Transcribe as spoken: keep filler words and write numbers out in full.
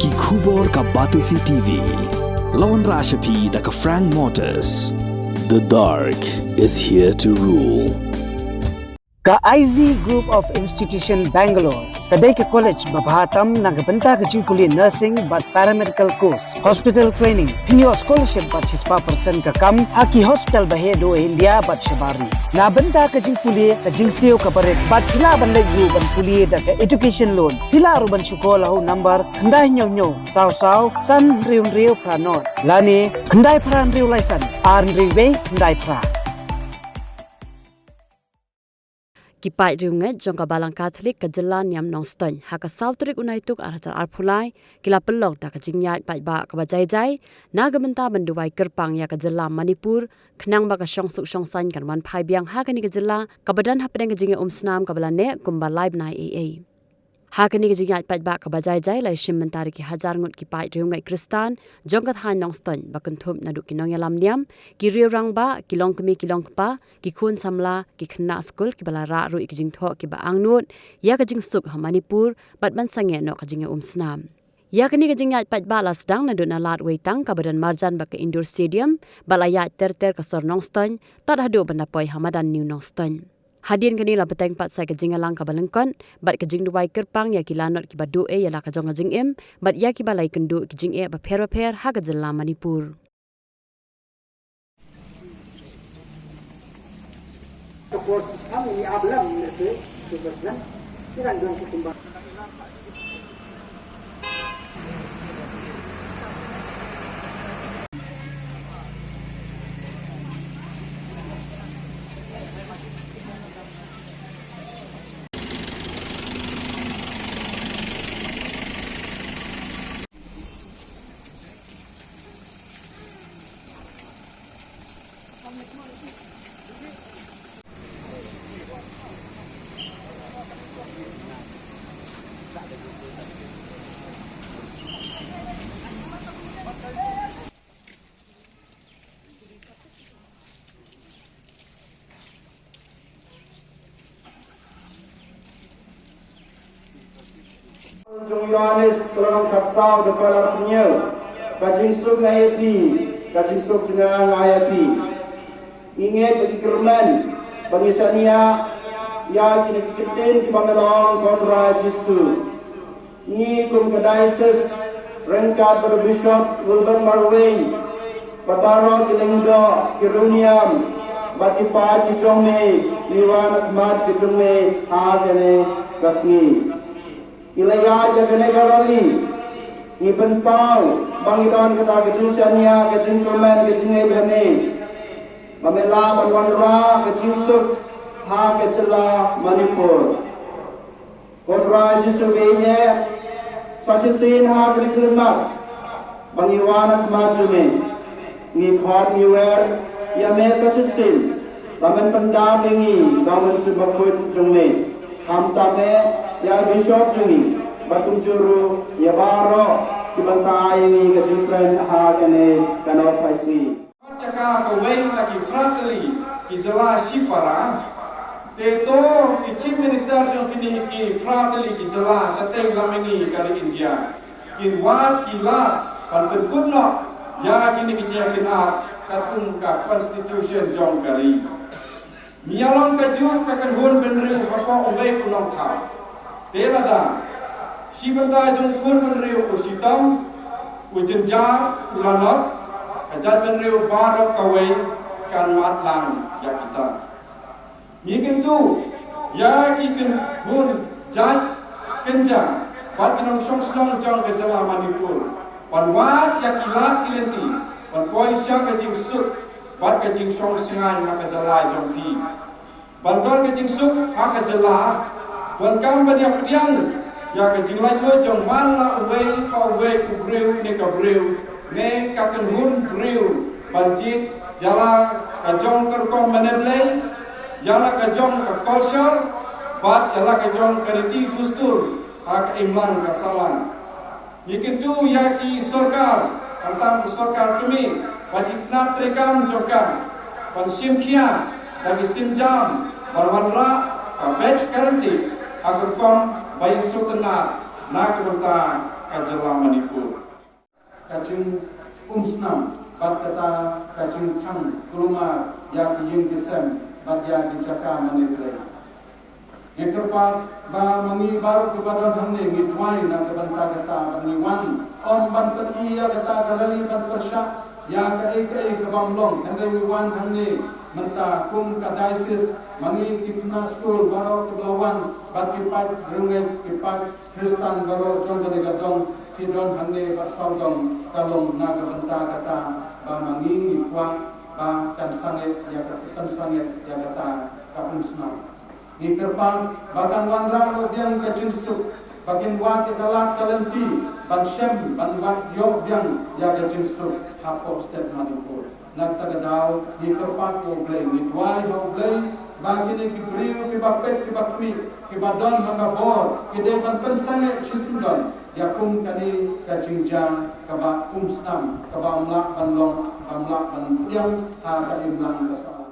Ki khubor ka Batesi T V. La wanrah sha phi da ka Frank Motors. The dark is here to rule. Ka I Z Group of Institution Bangalore ka dei ka college ba bha tam na ka bynta ka jingpule nursing bad paramedical course, hospital training, pynïoh scholarship bad shispah percent ka kam ha ki hospital ba heh duh India bad shabar ri. Na bynta ka jingpule, ka jingsiew kaba rit bad phi lah ban leit ruh ban pule da ka education loan. Phi lah ruh ban shu call ha u number khyndai hynñiew hynñiew saw saw san hynriew hynriew phra nod lane khyndai phra hynriew lai san ar hynriew wei khyndai phra. Ki paid riewngeit jong ka Balang Katholik ka jylla niam Nongstoiñ ha ka saw tarik u Naituk ar hajar arphew lai ki la pynlong da ka jingïaid paidbah kaba jai jai na ka bynta ban duwai kyrpang ïa ka jylla Manipur khnang ba ka shongsuk shongsaiñ kan wan phai biang ha kane ka jylla kaba don hapdeng ka jingïaumsnam kaba la neh kumba lai bnai ei ei. Ha kane ka jingïaid paidbah kaba jai jai la ïashim bynta da ki hajar ngut ki paid riewngeit Khristan jong ka thaiñ Nongstoiñ ba kynthup naduh ki nongïalam niam, ki riew rangbah, ki longkmie ki longkpa, ki khun samla, ki khynnah skul kiba la rah ruh ïa ki jingthoh kiba angnud ïa ka jingsuk ha Manipur bad ban sangeh noh ka jingïaumsnam. Ïa kane ka jingïaid paidbah la sdang naduh na Lad Weitang kaba don marjan bad ka Indoor Stadium bad la ïaid ter ter ka sor Nongstoiñ tad haduh ban da poi ha madan New Nongstoiñ. Hadien kane la bteng pat sa ka jingïalang kaba lyngkot bad ka jingduwai kyrpang ïa ki lanot kiba duh ei ïa la ka jong ka jingim bad ïa kiba la ïakynduh ki jingeh bapher bapher ha ka jylla Manipur. Jong u Ïoannis ka lynnong khatsaw, dkhot arphew hynñiew. Ka jingsuk nga ai ïa phi, ka jingsuk jong nga nga ai ïa phi. Ngi ngeit bad ngi kyrmen ba ngi shaniah ïa kine ki kyntien kiba ngi la ong, ko Trai Jisu. Ngi kum ka diocese ryngkat bad u Bishop Wilbert Marwein bad baroh ki lyngdoh, ki riewniam bad ki paid ki jong me, ngi wan ha khmat ki jong me ha kane ka sngi. Ngi la ïaid ïa kane ka rally, ngi pynpaw ba ngi don kata ka jingshaniah, ka jingkyrmen, ka jingngeit ha me ba me lah ban wanrah ka jingsuk ha ka jylla Manipur. Ko Trai Jisu, ba ïeit, sa shisien ha kane ka khyllipmat ba ngi wan ha khmat jong me, ngi khot ngi wer ïa me sa shisien ba men pyndap ïa ngi da u Mynsiem Bakhuid jong me. Khamtam eh ïa i Bishop jong ngi bad kumjuh ruh ïa baroh kiban sa ai ïa ngi ka jingkren ha kane ka nongpyni. Ka kawei na ki phra tylli ki jylla shipara. Te to ki Chief Minister jong kine ki phra tylli ki jylla shatei lam mihngi ka ri India kin wad ki lad ban pynkut noh ïa kine ki jingïakynad katkum ka Constitution jong ka ri. Ngi ïa long kajuh ka kynhun bynriew hapoh uwei u nongthaw. Te lada shi bynta jong u khun bynriew u shitom, u jynjar u lanot, ka jaitbynriew baroh kawei kan mad lang ïa kita. Ngi kyntu ïa ki kynhun jait kynja bad ki nongshong shnong jong ka jylla Manipur ban wad ïa ki lad ki lynti ban poi sha ka jingsuk bad ka jingshong shngaiñ ha ka jylla jong phi. Ban don ka jingsuk ha ka jylla, donkam ban ïa pdiang ïa ka jinglaitluid jong man la uwei pa uwei u briew ne ka briew ne ka kynhun briew ban jied ïa la ka jong ka rukom mane Blei, ïa la ka jong ka culture bad ïa la ka jong ka riti dustur ha ka imlang ka sahlang. Ngi kyntu ïa ki sorkar, khamtam ki sorkar kmie, bad ki tnat treikam jong ka ban shim khia da ki sienjam ban wanrah ka beit ka ryntih ha ka rukom ba ïasngewtynnat Na ka bynta ka jylla Manipur, ka jingumsnam bad kata ka jingkhang kulmar ïa ki ïing ki sem bad ïa ki jaka mane Blei. Ngi kyrpad ba ma ngi baroh kiba don hangne ngi duwai na ka bynta kata bad ngi wan ym ban pyni ïa kata ka rali ban pyrshah ïa kaei kaei kaba ym long. Hynrei ngi wan hangne mynta kum ka diocese, ma ngi ki khynnah skul baroh kiba la wan bad ki paid riewngeit, ki paid Khristan baroh jong kane ka dong ki don hangne bad sawdong, ka long na ka bynta kata ba ma ngi ngi kwah ba kan sangeh ïa ka, kan sangeh ïa kata ka umsnam. Ngi kyrpad ba kan wanrah noh biang ka jingsuk, ba kin wad ïa ka lad ka lynti ban shem ban wad ïoh biang ïa ka jingsuk hapoh state Manipur. Na kata ka daw ngi kyrpad ïa U Blei, ngi duwai ha U Blei ba kine ki briew kiba peit kiba khmih kiba don ha ka bor ki dei ban pynsangeh shisyndon ïa kum kane ka jingjia kaba umsnam kaba ym lah ban long, ba ym lah ban pdiang ha ka imlang ka sa.